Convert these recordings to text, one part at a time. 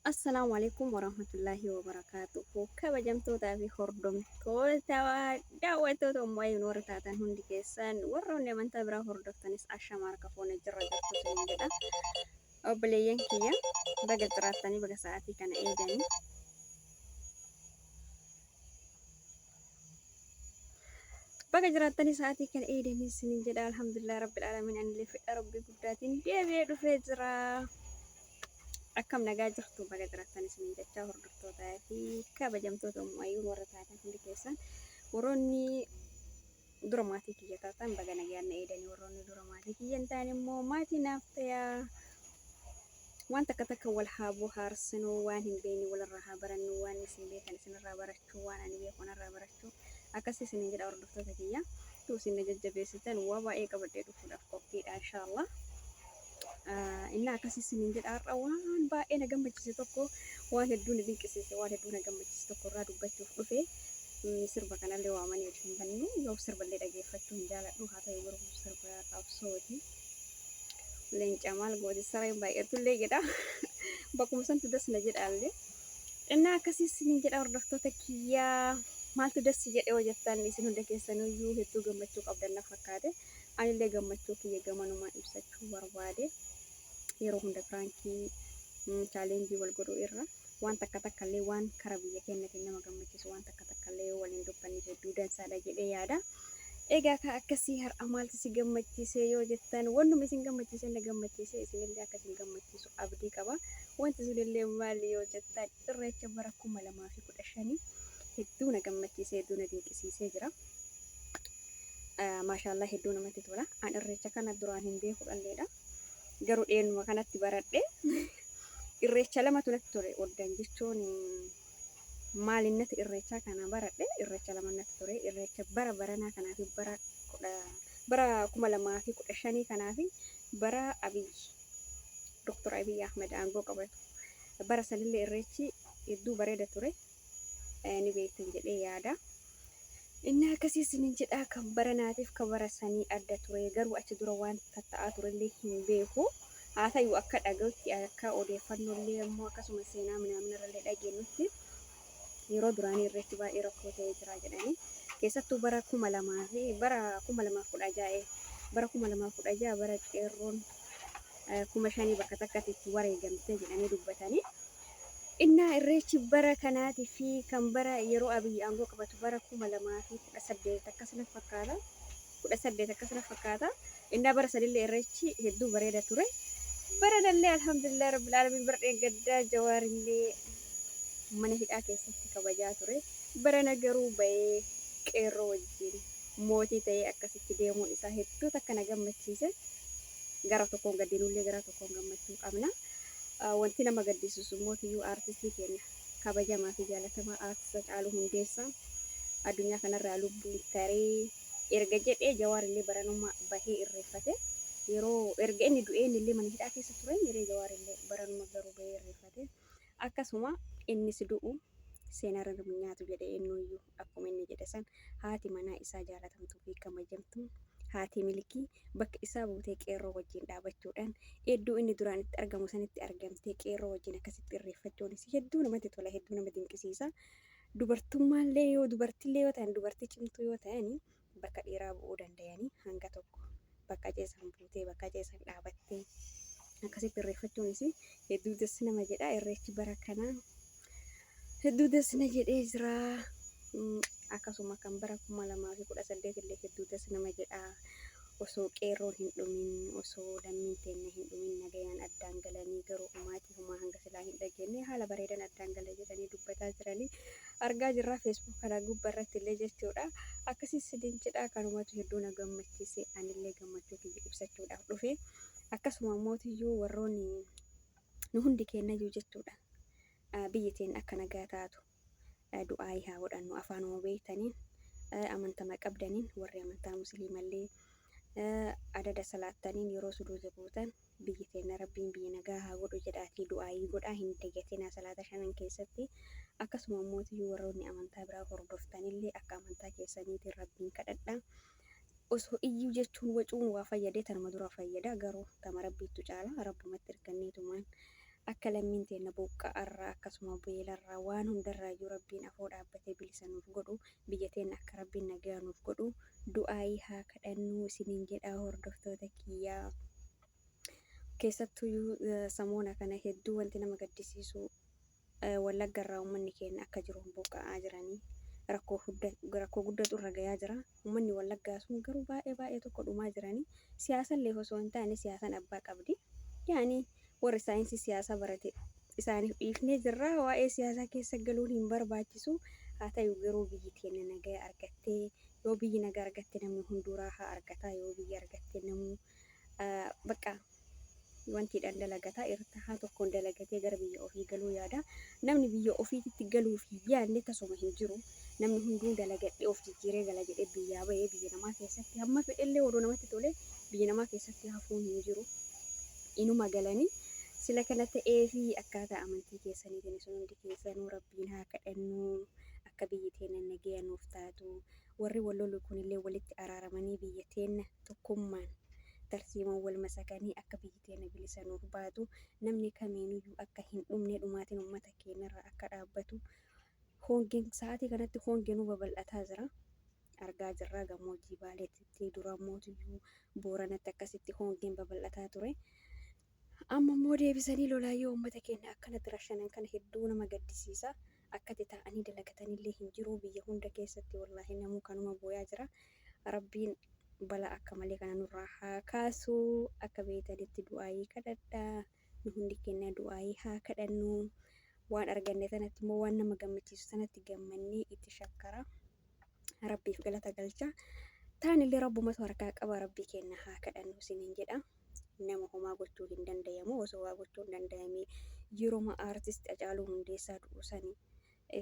Assalaamu alaikum warahmatullaahi wabarakaatuhu. Kabajamtootaa fi hordoftoota daawwattoota ummaayuun warra taatan hundi keessan warroonni amantaa biraa hordoftanis ashama harka fuune jirra jirtu isiniin jedha. Obboleeyyan kiyya baga jiraattanii baga sa'aatii kana eeganii. Baga jiraattanii sa'aatii kana eeganii isiniin jedha. Alhamdulillah rabbil aalamiin anillee fedha rabbii guddaatiin deebi'ee dhufee jira. Akkam nagaa jirtu baga jiraattan isiniin jechaa hordoftootaa fi kabajamtoota ummayyuun warra taatan hundi keessan warroonni dura maatii kiyya taatan baga nagaan na eedanii warroonni dura maatii kiyya hin taane immoo maatii naaf ta'aa. Waan takka takka wal haa bohaarsinuu waan hin beekne walirraa haa barannu waan isin beektan isinirraa barachuu waan ani beeku anarraa barachuu akkasii isiniin jedha hordoftoota kiyya. Utuu isin na jajjabeessitan waa baay'ee qabadhee dhufuudhaaf qophiidha inshaallah. Innaa akkasii isiniin jedha har'a waan baay'ee na gammachiise tokko waan hedduu na dinqisiise waan hedduu na gammachiise tokko irraa dubbachuuf dhufe. Sirba kanallee waamanii wajjin hin bannu yoo sirballee dhageeffachuu hin jaaladhu haa ta'u garuu sirba qabsooti. Leenca maal gooti sareen baay'atullee jedha. Bakkuma santu das na jedhaallee. Innaa akkasii isiniin jedha hordoftoota kiyyaa. Maaltu das si jedhe yoo jettan isin hunda keessanuyyuu hedduu gammachuu qabdan na fakkaate. Anillee gammachuu kiyya gamanumaan ibsachuu barbaade. Yeroo hunda piraankii chaalenjii wal godhuu irra waan takka takkallee waan kara biyya keenyatiin nama gammachiisu waan takka takkallee yoo waliin dubbanne hedduu dansaadha jedhee yaada. Egaa ka akkasii har'a maaltu si gammachiise yoo jettan wannuma isin gammachiise na gammachiise isinillee akka isin gammachiisu abdii qaba. Wanti sunillee maali yoo jettan Irreecha bara 2015 hedduu na gammachiisee hedduu na dinqisiisee jira. Maashaallah hedduu namatti tola. An irreecha kana duraan hin beeku dhalleedha. Garuu dhiyeenuma kanatti baradhe. Irreecha lamatu natti tole. Oddan jechuun maalinnati irreechaa kana baradhe. Irreecha lama natti tole. Irreecha bara baranaa kanaa fi bara kudha bara 2015 kanaa fi bara Abiy Dr. Abiy Ahmed aangoo qabatu. Bara sanillee irreechi hedduu bareeda ture. Ni beektan jedhee yaada. Inni akkasii isinin jedha kan bara naatiif kan bara sanii adda ture. Garuu achi dura waan tatta'aa turellee hin beeku. Haa ta'u akka dhaga'utti akka odeeffannollee immoo akkasuma seenaa minaaminarrallee dhageenyutti yeroo duraanii irreechi baay'ee rakkoo ta'ee jira jedhanii. Keessattuu bara 2000 fi bara 2016 bara 2016 bara qeerroon 5000 bakka takkatti itti wareegamte jedhanii dubbatanii. Innaa irreechi bara kanaatii fi kan bara yeroo Abiy aangoo qabatu bara 2018 akkas natti fakkaata. 18 akkas natti fakkaata. Innaa bara sanillee irreechi hedduu bareeda ture. Baranallee alhamdulillah rabbil aalamiin bara dheengaddaa Jawaarillee mana hidhaa keessatti kabajaa ture. Barana garuu bahee qeerroo wajjin mootii ta'ee akkasitti deemuun isaa hedduu takka na gammachiise. Gara tokkoon gaddinullee gara tokkoon gammachuu qabna. Wanti nama gaddisiisu immoo tiyyuu aartistii keenya kabajamaa fi jaalatamaa aartist Hacaaluu Hundeessaa addunyaa kanarraa lubbuun taree erga jedhee Jawaar illee baranuma bahee irreeffate. Yeroo erga inni du'ee inni illee mana hidhaa keessa ture yeroo Jawaar illee baranuma garuu bahee irreeffate. Akkasuma innis du'u seenarra hin nyaatu jedhe eenyuyyuu akkuma inni jedhe san haati manaa isaa jaalatamtuu fi kabajamtuun haati Milkii bakka isaa buutee qeerroo wajjin dhaabachuudhaan iddoo inni duraan itti argamu sanitti argamtee qeerroo wajjin akkasitti irreeffachuunis hedduu namatti tola hedduu nama dinqisiisa. Dubartummaallee yoo dubartillee yoo ta'an dubartii cimtuu yoo ta'an bakka dhiiraa bu'uu danda'anii hanga tokko bakka ceesan buutee bakka ceesan dhaabattee akkasitti irreeffachuunis hedduu das nama jedha. Irreechi bara kanaa hedduu das na jedhee jira. Akkasuma kan bara 2018 illee hedduu das nama jedha. Osoo qeerroon hin dhumin, osoo lammiin teenya hin dhumin nagayaan addaan galanii, garuu dhumaatii homaa hanga silaa hin dhageenye, haala bareedan addaan gala jedhanii dubbataa jiranii argaa jirra Facebook kana gubbaa irratti illee jechuudha. Akkasii isiniin jedha, kanumatu hedduu na gammachiise, anillee gammachuu kiyya ibsachuudhaaf dhufe. Akkasuma mootiyyuu warroonni nu hundi keenyayyuu jechuudha. Biyyi teenya akka nagaa taatu du'aayii haa godhannu, afaanuma beektaniin, amantama qabdaniin, warri amantaa musliimallee adada salaattaniin yeroo suduuda buutan biyyi teenya Rabbiin biyya nagaa haa godhu jedhaatii du'aayii godhaa, hin dagatinaa salaata shanan keessatti. Akkasuma mootiyyuu warroonni amantaa biraa hordoftanillee akka amantaa keessaniitiin Rabbiin kadhadhaa. Osoo iyyuu jechuun wacuun waa fayyadee tanuma dura fayyada, garuu tama Rabbiittu caala, Rabbumatti erganneetumaan akka lammiin teenya buqqa'arraa, akkasuma beelarraa, waan hundarraayyuu Rabbiin afoo dhaabbatee bilisa nuuf godhu, biyya teenya akka Rabbiin nagaa nuuf godhu du'aayii haa kadhannuu isiniin jedhaa, hordoftoota kiyyaa. Keessattuyyuu samoona kana hedduu wanti nama gaddisiisu, Wallaggarraa uummanni keenya akka jiru buqqa'aa jiranii, rakkoo guddatu irra gayaa jira. Uummanni Wallaggaa sun garuu baay'ee baay'ee tokko dhumaa jiranii, siyaasallee osoo hin taane, siyaasaan abbaa qabdi. Yaani warri saayinsii siyaasaa barate isaaniif dhiifnee jirra. Waa'ee siyaasaa keessa galuun hin barbaachisu. Haa ta'u garuu biyyi teenya nagaa argattee, yoo biyyi nagaa argatte namni hunduu raahaa argata. Yoo biyyi argatte namuu bakka wantiidhaan dalagataa irratti haa tokkoon dalagatee gara biyya ofii galuu yaada. Namni biyya ofiitti galuuf hin yaadne tasuma hin jiru. Namni hunduu dalagadhee of jijjiiree gala jedhee biyyaa bahee, biyya namaa keessatti hamma fedhellee odoo namatti tole biyya namaa keessatti hafuun hin jiru. Inuma galanii sila kana ta'ee fi akkaataa amantii keessaniitiin isin hundi keessanuu Rabbiin haa kadhannu, akka biyyi teenya nagaya nuuf taatu, warri wal lolu kunillee walitti araaramanii biyya teenya tokkummaan tarsiimoon wal masakanii akka biyyi teenya bilisa nuuf baatu, namni kamiinuyyuu akka hin dhumne, dhumaatiin uummata keenyarraa akka dhaabbatu. Hongeen sa'aatii kanatti hongeenuu babal'ataa jira. Argaa jirra, gammoojjii Baaleetti dura mootiyyuu Booranatti akkasitti hongeen babal'ataa ture. Amma immoo deebisanii lolaayyuu uummata keenya akkanatti rashanan kana hedduu nama gaddisiisa. Akkatti taa'anii dalagatanillee hin jiru biyya hunda keessatti, wallaahi namuu kanuma booyaa jira. Rabbiin balaa akka malee kana nurraa haa kaasu. Akka beeytanitti du'aayii kadhadhaa. Nu hundi keenya du'aayii haa kadhannu. Waan arganne sanatti immoo, waan nama gammachiisu sanatti gammannee itti shakkara. Rabbiif galata galcha. Taanillee Rabbumatu harkaa qaba, Rabbii keenya haa kadhannu isiniin jedha. Nama homaa gochuu hin dandayamu, osoo waa gochuu hin dandayamee yeroo aartist Hacaaluu Hundeessaa du'u sanii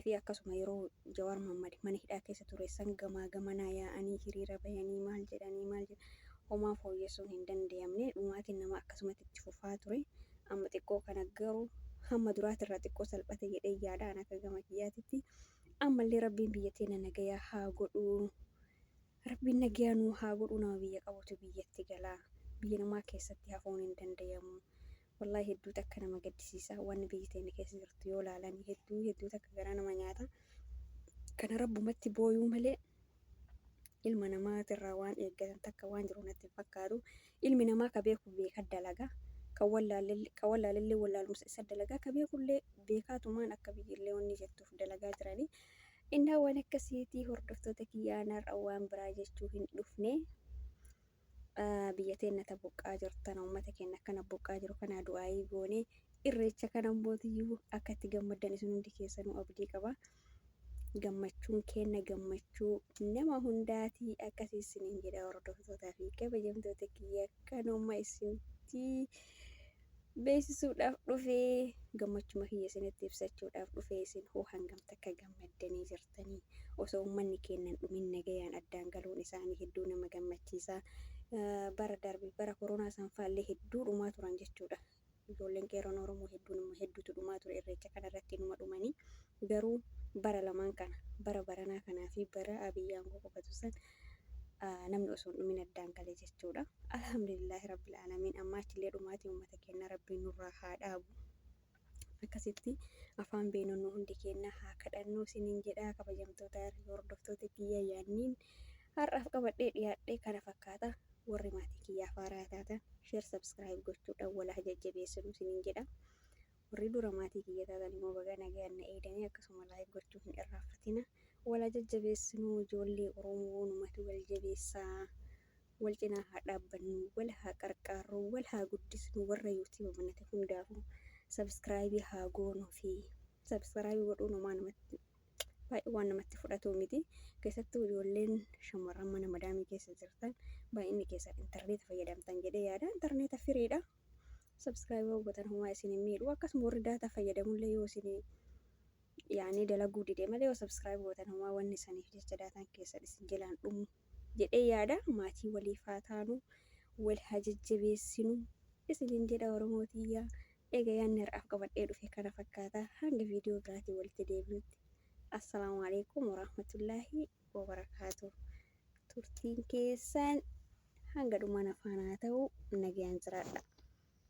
fi akkasuma yeroo Jawaar Mohammad mana hidhaa keessa ture san gamaa gamanaa yaa'anii hiriira bayanii maal jedhanii maal jedhan, homaa fooyyessuun hin dandayamne, dhumaatiin nama akkasumatti itti fufaa ture. Amma xiqqoo kana garuu hamma duraatirraa xiqqoo salphate jedhee yaada an akka gama kiyyaatitti. Ammallee Rabbiin biyya teenya nagayaa haa godhu. Rabbiin nagayaa nuu haa godhu. Nama biyya qabutu biyyatti galaa. Biyya namaa keessatti hafuun hin dandayamu. Wallaahi hedduu takka nama gaddisiisa. Wanni biyyi teenya keessa jirtu yoo laalan hedduu hedduu takka garaa nama nyaata. Kana Rabbumatti booyuu malee ilma namaatirraa waan eeggatan takka waan jiru natti hin fakkaatu. Ilmi namaa ka beeku beeka dalaga. Kan wallaalellee wallaalumsa isa dalagaa. Ka beekullee beekaatumaan akka biyyillee wanni jettuuf dalagaa jiranii. Innaa waan akkasiitii, hordoftoota kiyyaa, narra waan biraa jechuu hin dhufne. Biyya teenya ta buqqaa jirtan, uummata keenya akkana buqqaa jiru kana du'aayii goone, irreecha kana mootiyyuu akka itti gammaddan isin hundi keessanuu abdii qaba. Gammachuun keenya gammachuu nama hundaatii, akkasii isiniin jedha, hordoftootaa fi kabajamtoota kiyya, kanuma isintti beeksisuudhaaf dhufee, gammachuma kiyya isinitti ibsachuudhaaf dhufee. Isin hoo hangam takka gammaddanii jirtanii? Osoo uummanni keenya hin dhumin nagayaan addaan galuun isaanii hedduu nama gammachiisa. Bara darbe bara koronaa sanfaallee hedduu dhumaa turan jechuudha. Ijoolleen qeerroon Oromoo hedduu nama hedduutu dhumaa ture, irreecha kana irratti numa dhumanii, garuu bara lamaan kana, bara baranaa kanaa fi bara Abiyyi aangoo qabatu san, namni osoo hin dhumin addaan gale jechuudha. Alhamdulillaahi Rabbil Aalamiin. Amma achillee dhumaatii uummata keenya Rabbiin nurraa haa dhaabu. Akkasitti afaan beenu nu hundi keenya haa kadhannu isiniin jedha, kabajamtoota hordoftoota kiyya, yaanniin har'aaf qabadhee dhiyaadhe kana fakkaata. Warri maatii kiyyaaf haaraa taatan share, subscribe gochuudhaan wal haa jajjabeessinu isiniin jedha. Warri dura maatii kiyya taatan immoo baga nagaan na eegdanii, akkasuma like gochuu hin irraanfatina. Wal Wal haa jajjabeessinu ijoollee Oromoo numatu wal jabeessaa. Wal cinaa haa dhaabbannu, wal haa qarqaarru, wal haa guddisnu warra YouTube banate hundaafuu subscribe haa goonuu fi subscribe godhuun homaa namatti baay'ee waan namatti fudhatu miti. Keessattuu ijoolleen shamarran mana madaamii keessa jirtan baay'inni keessan intarneeta fayyadamtan jedhee yaada. Intarneeta firiidha. Subscribe gootan homaa isin hin miidhu. Akkasuma warri data fayyadamullee yoo isin yaanii dalaguu dide malee yoo subscribe gootan homaa wanni saniif jecha daataan keessan isin jalaan dhumu jedhee yaada. Maatii waliif haa taanu, wal haa jajjabeessinu isiniin jedha Oromoo tiyyaa. Egaa yaadni har'aaf qabadhee dhufe kana fakkaata. Hanga viidiyoo biraatiin walitti deebinutti. Assalaamu alaikum warahmatullaahi wabarakaatu. Turtiin keessan hanga dhumaan afaan haa ta'u nagayaan jiraadha.